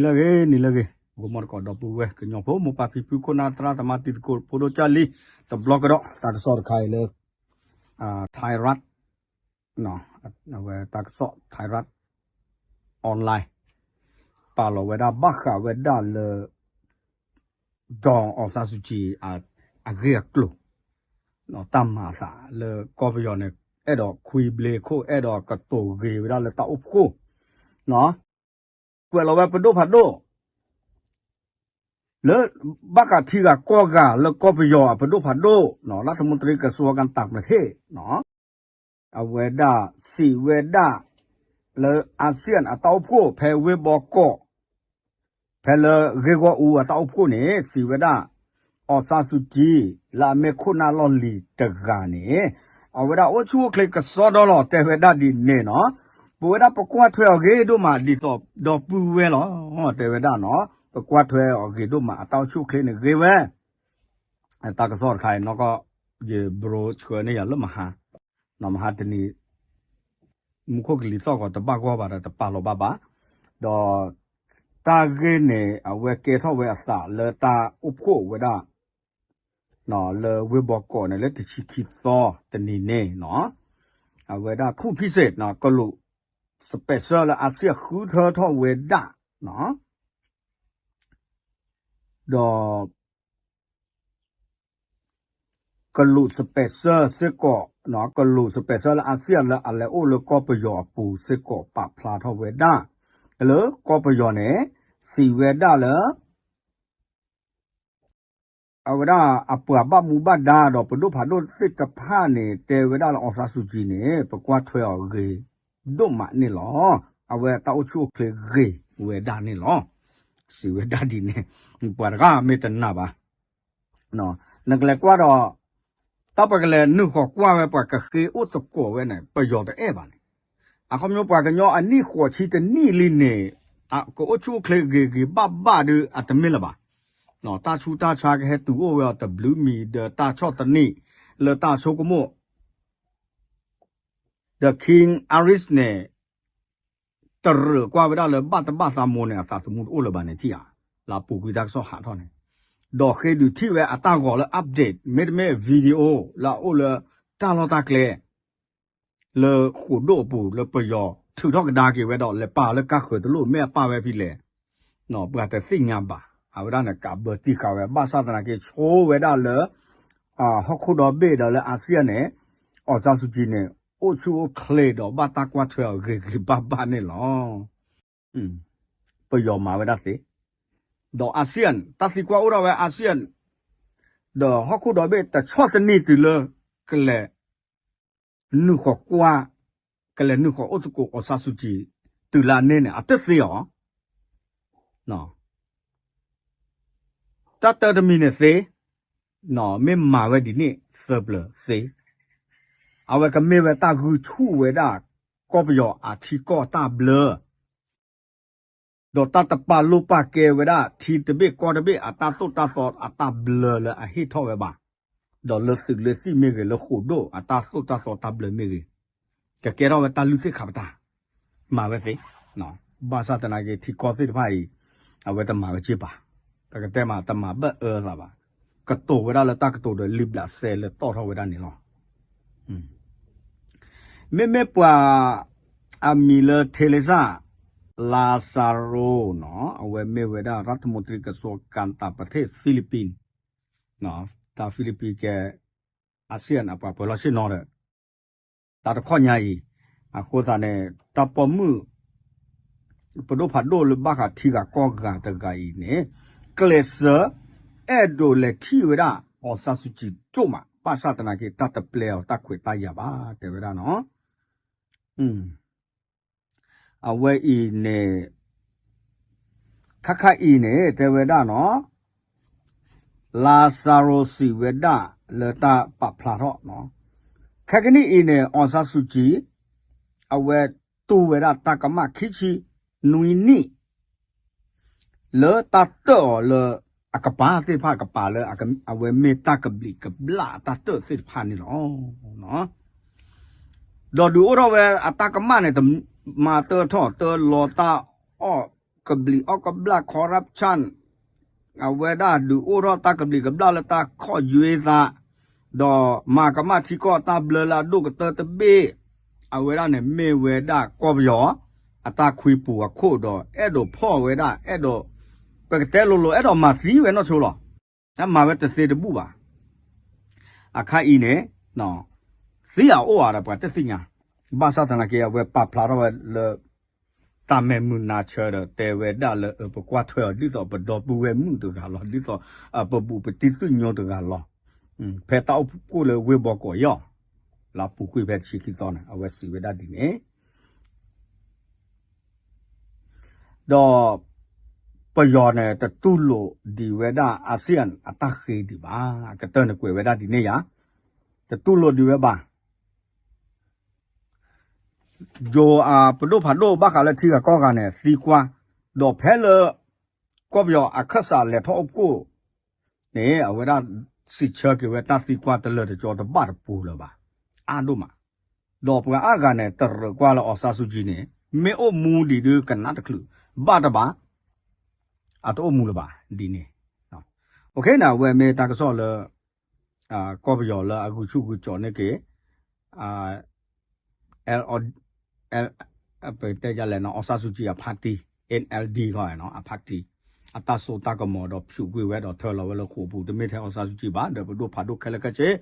နံၤလၢအဂ့ၤ နံၤလၢအဂ့ၤ ဂီၤမီတကိးဒီပုၢ်ဝဲၢ် ကညီဖိ မိၢ်ပၢ်ဖံဖု ခိၣ်နၢ်သရၣ်သမါ တံၤသကိး ဖိဒိၣ်ကၢ်လံ တဘျီကဒီး တၢ်ကစီၣ်တခါအံၤလၢ Thai Rat အဝဲတၢ်ကစီၣ် Thai Rat Online ပာ်လီၤဝဲဒၣ်ဘၣ်ဃးဝဲဒၣ်လၢ ဒီး အောင်ဆန်းစုကြည် အဂ့ၢ်အကျိၤ တၢ်မၤအသးလၢကီၢ်ပယီၤန့ၣ် အဲၣ်ဒိးခွံဘျ့ခိၣ် အဲၣ်ဒိးကတိၤဂ့ၤဝဲဒၣ်လၢတၢ်အိၣ်ဖှိၣ် ကွဲးလီၤဝဲပဒိၣ်ဖးဒိၣ် လၢ ဘၣ်ဃးထံဂၤကီၢ်ဂၤလၢကီၢ်ပယီၤအပဒိၣ်ဖးဒိၣ် รัฐมนตรีกระทรวงการต่างประเทศ အဝဲဒၣ်စံးဝဲဒၣ် လၢ อาเซียน အတၢ်အိၣ်ဖှိၣ် ဖဲဝ့ၢ်ဘီကီး ဖဲလၢဂ့ၢ်ဂီၢ်အူအတၢ်အိၣ်ဖှိၣ်န့ၣ် စံးဝဲဒၣ် အောင်ဆန်းစုကြည် လၢအမ့ၢ်ခိၣ်နၢ်လီၢ်လံၤတဂၤန့ၣ် အဝဲဒၣ်အိၣ်ဆူၣ်အိၣ်ချ့ကစီဒီလီၤ တဲဝဲဒၣ်ဒ်န့ၣ်နီၤ ပဝဲဒၣ်ပကွၢ်ထွဲအီၤဂ့ၤဒိၣ်မး ဒ်သိးဒီပုၢ်ဝဲၢ်လီၤ တဲဝဲဒၣ်နီၤ ပကွၢ်ထွဲအီၤဂ့ၤဒိၣ်မး အတၢ်အိၣ်ဆူၣ်အိၣ်ချ့န့ၣ်ဂ့ၤဝဲ တၢ်ကစီၣ်တခါအံၤနီၢ်ကီၢ် ယဘြိဆှၢန့ၢ်ယၤလၢမဟါ နီၤ မဟါတနံၤ မူခိၣ်ကလံၤသီၣ်ဂီၤတဘၣ်ဂီၢ်ဘၣ်ဒီးတပာ်လီၤဘၣ်ဘၣ် ဒီး တၢ်ဂ့ၢ်န့ၣ် အဝဲကဲထီၣ်ဝဲအသးလၢတၢ်အိၣ်ဖှိၣ်ဝဲဒၣ် လၢဝ့ၢ်ဘီကီးန့ၣ် လၢတဆံခံသီတနံၤန့ၣ်နီၤ အဝဲဒၣ် ထူၣ်ဖံစ့း ကလူး special လၢ อาเซียน ဃုထၢထီၣ်ဝဲဒၣ် ဒီး ကလူး special စ့ၢ်ကီး ကလူး special လၢ อาเซียน လၢအလဲၤအိၣ်လၢကီၢ်ပယီၤအပူၤစ့ၢ်ကီး ပာ်ဖျါထီၣ်ဝဲဒၣ် လၢကီၢ်ပယီၤန့ၣ် စံးဝဲဒၣ်လၢ အဝဲဒၣ်အပှၤဘၣ်မူဘၣ်ဒါဒီးပဒိၣ်ဖးဒိၣ်သ့ၣ်တဖၣ်န့ၣ် တဲဝဲဒၣ်လၢ အောင်ဆန်းစုကြည် န့ၣ် ပကွၢ်ထွဲအီၤဂ့ၤဒိၣ်မးန့ၣ်လီၤ. အဝဲတၢ်အိၣ်ဆူၣ်အိၣ်ချ့ဂ့ၤဝဲဒၣ်န့ၣ်လီၤ. စံးဝဲဒၣ်ဒ်န့ၣ် ပှၤတဂၤမ့ၢ်တနာ်ဘၣ် နကလဲၤကွၢ်ဒီး တၢ်ပှၤကလဲၤနုာ်ဃီၤကွၢ်ဝဲပှၤကဃ့အိၣ်သကိးဝဲန့ၣ် ပယီၤတအဲၣ်ဘၣ်န့ၣ် အခီပညီပှၤကညီအနံၣ်ဃိးဆံတနံၣ်လံန့ၣ် ကအိၣ်ဆူၣ်အိၣ်ချ့ဂ့ၤဂ့ၤဘၣ်ဘၣ်ဒီးအတမ့ၢ်လၢၤဘၣ်. တၢ်ဆူးတၢ်ဆါကဟဲတုၤအိၣ်ဝဲအီၤတဘျုးမံၤဒီးတၢ်ဆီၣ်သနံးလၢတၢ်ဆိကမိၣ် ဒီး King Harry န့ၣ် တရၢၢ်ကွၢ်ဝဲဒၣ်လၢဘၣ်တဘၣ်သးမိၢ်န့ၣ် အသးသမူတအိၣ်လၢၤဘၣ်န့ၣ်ထံၣ်ဧါ, လၢအပူၤကွံာ်တၢ်ကစီၣ်ဟးထီၣ်န့ၣ်, ဒီးဃ့ဒုးထံၣ်ဝဲအတၢ်ဂီၤလၢ update မ့တမ့ၢ် video လၢအအိၣ်လၢတၢ်လီၢ်တၢ်ကျဲ လၢဃိာ်ဒိၣ်အပူၤလၢပယီၤထုးထီၣ်ကဒါက့ၤဝဲဒီး လဲၤပာ်လၢကါဃၢၤတလိၣ် မ့ၢ်အပာ်ဝဲဖဲလဲၣ် ပှၤတသ့ၣ်ညါဘၣ်. အဝဲဒၣ်န့ၣ် ကးဘၢတံၢ်ဃာ်ဝဲ ဘၣ်ဆၣ်သနာ်က့ဆိဝဲဒၣ်လၢ ဟီၣ်ခိၣ်ဒီဘ့ၣ်ဒီးလၢ อาเซียน န့ၣ် အောင်ဆန်းစုကြည် န့ၣ် အိၣ်ဆူၣ်အိၣ်ချ့ဒီးဘၣ်တၢ်ကွၢ်ထွဲအီၤဂ့ၤဂ့ၤဘၣ်ဘၣ်န့ၣ်လီၤ. ပယီၤမၤဝဲဒၣ်သ့, ဒီး อาเซียน တၢ်သံကွၢ်အိၣ်ထီၣ်ဝဲ อาเซียน ဒီးဟီၣ်ခိၣ်ဒီဘ့ၣ်တဆီၣ်သနံးတုၤလၢ ကလဲၤ နုာ်ဃီၤကွၢ်, ကလဲၤနုာ်ဃီၤအိၣ်သကိး အောင်ဆန်းစုကြည် တုၤလၢအန့ၣ်န့ၣ် အတသ့ဧါ. တၢ်တၢတမံၤန့ၣ်သ့, မ့ၢ်မၤဝဲဒ်န့ၣ်သၢပျၢၤသ့, အဝဲကမ့ၢ်ဝဲတၢ်ဂုာ်ဆူၣ်ဝဲဒၣ် ကီၢ်ပယီၤအထံကီၢ်တၢ်ဘျၢ ဒီးတၢ်တပာ်လိၣ်ပာ်ကဲဝဲဒၣ် ထံတဘ့ၣ်ကီၢ်တဘ့ၣ်အတၢ်သိၣ်တၢ်သီအတၢ်ဘျၢလၢအဟ့ၣ်ထီၣ်ဝဲဘၣ်, ဒီးလၢသုးလၢသံၣ်မ့ၢ်ဂ့ၤ လၢဃိာ်ဒိၣ်အတၢ်သိၣ်တၢ်သီတၢ်ဘျၢမ့ၢ်ဂ့ၤ, ကကဲထီၣ်ဝဲတၢ်လုၢ်သ့ၣ်ခါပတာ်, မၤဝဲသ့, ဘၣ်ဆၣ်သနာ်က့ထံကီၢ်သ့ၣ်တဖၣ်အံၤ အဝဲတမၤဝဲက့ၢ်ပၤ, ပကတဲမး တမၤဘၣ်အၢသးဘၣ်, ကတိၤဝဲဒၣ်လၢတၢ်ကတိၤဒီးလံာ်ဘျးစဲလၢတီၣ်ထီၣ်ဝဲဒၣ်န့ၣ်လီၤ. မ့မ့ၢ်ပှၤ အမံၤလၢ Teresa Lazaro နီၤ, အဝဲမ့ၢ်ဝဲဒၣ် รัฐมนตรีกระทรวงการต่างประเทศ ဖံလံးပံၣ်, တၢ်ဖံလံးပံၣ်ကဲ อาเซียน အပှၤပၢၤလီၢ်ဆ့ၣ်နီၤဒီး တၢ်တခီညါအံၤ, အဃိသတးန့ၣ် တၢ်ပိာ်မုၣ် ပဒိၣ်ဖးဒိၣ်လၢဘၣ်ဃးထံဂၤကီၢ်ဂၤတဂၤအံၤန့ၣ် ကျဲးစၢး အဲၣ်ဒိးလဲၤထံၣ်ဝဲဒၣ် အောင်ဆန်းစုကြည် ဒိၣ်မး ဘၣ်ဆၣ်သနာ်က့ တၢ်တပျဲအီၤတၢ်ခွဲးတၢ်ယာ်ဘၣ် တဲဝဲဒၣ်နီၤ. အဝဲအံၤန့ၣ် ခါခါအံၤန့ၣ် တဲဝဲဒၣ်နီၤ Lazaro စံးဝဲဒၣ်လၢတၢ်ပာ်ဖျါထီၣ်, ခဲကနံၣ်အံၤန့ၣ် အောင်ဆန်းစုကြည် အဝဲတူၢ်ဝဲဒၣ်တၢ်ကမၣ်ခံဆံနွံနံၣ် လၢတၢ်တၢၣ်အီၤလၢ အကပၤသ့ၣ်တဖၣ်ကပၤလၢ အဝဲမ့ၢ်တၢ်ကဘျံးကဘျၣ်အတၢ်တၢၣ်သ့ၣ်တဖၣ်န့ၣ်လီၤ. ဒီးဒုးအိၣ်ထီၣ်ဝဲအတၢ်ကမၣ်န့ၣ် မၤတၢထီၣ်တၢလီၤတၢ်အီၣ် ကဘျံးအီၣ်ကဘျၣ် corruption အဝဲဒၣ်ဒုးအိၣ်ထီၣ်တၢ်ကဘျံးကဘျၣ်လၢတၢ်ခီၣ်ယွဲသး, ဒီးမၤကမၣ်ထံကီၢ်တၢ်ဘျၢလၢအဒိၣ်ကတၢၢ်တဘ့ၣ်, အဝဲဒၣ်န့ၣ်မ့ၢ်ဝဲဒၣ်ကီၢ်ပယီၤ အတၢ်ခွံပူၤအခိၣ်ဒီး အဲၣ်ဒိးဖီၣ်ဝဲဒၣ် အဲၣ်ဒိး ပကတဲလိၤလိၤ အဲၣ်ဒိးမၤသံဝဲနီၢ်ဆိလီၤ. မၤဝဲတသ့တဘူၣ်ဘၣ်. အခါအံၤန့ၣ် သံအအိၣ်ဧါဒီးပှၤတသ့ၣ်ညါ, ဘၣ်ဆၣ်သနာ်က့ အဝဲပာ်ဖျါထီၣ်ဝဲလၢ တၢ်မဲာ်မုာ်နါဆၢဒီး တဲဝဲဒၣ်လၢ ပကွၢ်ထွဲအီၤ ဒ်သိးပဒီပုၢ်ဝဲၢ်မုၣ်တဂၤလီၤ, ဒ်သိး ပဘူၣ်ပတံၤသ့ၣ်ညိတဂၤလီၤ. ဖဲတၢ်အိၣ်ဖှိၣ်လၢဝ့ၢ်ဘီကီးယီၤ လၢအပူၤကွံာ်ဖဲတဆံခံသီန့ၣ် အဝဲစံးဝဲဒၣ်ဒ်န့ၣ် ဒီး ပယီၤန့ၣ် တတူၢ်လိာ်ဒံးဝဲဒၣ် ASEAN အတၢ်ဃ့ဒံးဘၣ်. အကတၢၢ်န့ၣ်ကွဲးဝဲဒၣ်ဒ်န့ၣ်ယါ, တတူၢ်လိာ်ဒံးဝဲဘၣ်. ယိၤအပဒိၣ်ဖးဒိၣ်ဘၣ်ဃးလၢထံဂၤကီၢ်ဂၤန့ၣ် သံကွၢ်, ဒီးဖဲလၢ ကီၢ်ပယီၤအခၢၣ်စးလဲၤထီၣ်အိၣ်ဖှိၣ်န့ၣ် အဝဲဒၣ်စံးဆၢက့ၤဝဲတၢ်သံကွၢ်တလၢာ်တကီတဘၣ်တပူၤလၢၤဘၣ်, အါဒိၣ်မး. ဒီးပှၤအါဂၤန့ၣ် တရၢၢ်ကွၢ်လၢ အောင်ဆန်းစုကြည် န့ၣ် မ့ၢ်အိၣ်မူဒံးဒုးကနၣ်တချုး, ဘၣ်တဘၣ် အတအိၣ်မူလၢၤဘၣ်ဒ်န့ၣ်. အခဲအံၤန့ၣ်အဝဲမ့ၢ်တၢ်ကစီၣ်လၢ ကီၢ်ပယီၤလၢအဂုာ်ဆူၣ်ဂုာ်ကၠီန့ၣ်က့ၤ ပတဲလဲၣ် အောင်ဆန်းစုကြည် အ party NLD ခီ အ party အတၢ်စိတၢ်ကမီၤဒီးဖၠူးကွံာ်ဝဲဒီးထၢလီၤဝဲလၢဃိာ်ပူၤ တမ့ၢ်ထဲအောင်ဆန်းစုကြည် ဘၣ် ဒီးပဒိၣ်ဖးဒိၣ်ခဲလၢာ်ခဲဆ့ ဒီး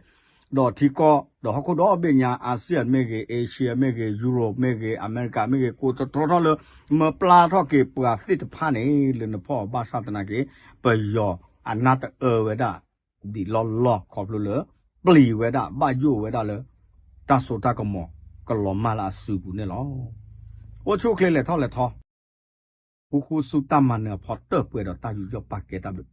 ထံကီၢ်ဒီးဟီၣ်ခိၣ်ဒီဘ့ၣ်ညါ ASEAN မ့ၢ်ဂ့ၤ Asia မ့ၢ်ဂ့ၤ Europe မ့ၢ်ဂ့ၤ အမဲရကၤမ့ၢ်ဂ့ၤ ကိးတတြီထီၣ်လၢ မၢပျါထီၣ်က့ၤပှၤသ့ၣ်တဖၣ်န့ၣ် လၢနဖီၣ်ဘၣ်ဆၣ်သနာ်က့ ပယီၤအနၢ်တအၢဝဲဒၣ် ဒံးလီၢ်လီၢ်ခီဖျိလၢ ပျံၤဝဲဒၣ်ဘၣ်ယိၣ်ဝဲဒၣ်လၢ တၢ်စိတၢ်ကမီၤကလီၤမၢ်လၢအစုပူၤန့ၣ်လီၤ. အိၣ်ဆူၣ်အိၣ်ချ့လဲၤထီၣ်လဲၤထီ ဃူဃူဆူတၢ်မၤနၢၤအဖီတၢၢ်ပှဲၤဒီးတၢ်ယူးယီၣ်ပာ်ကဲတၢ်ဘျုး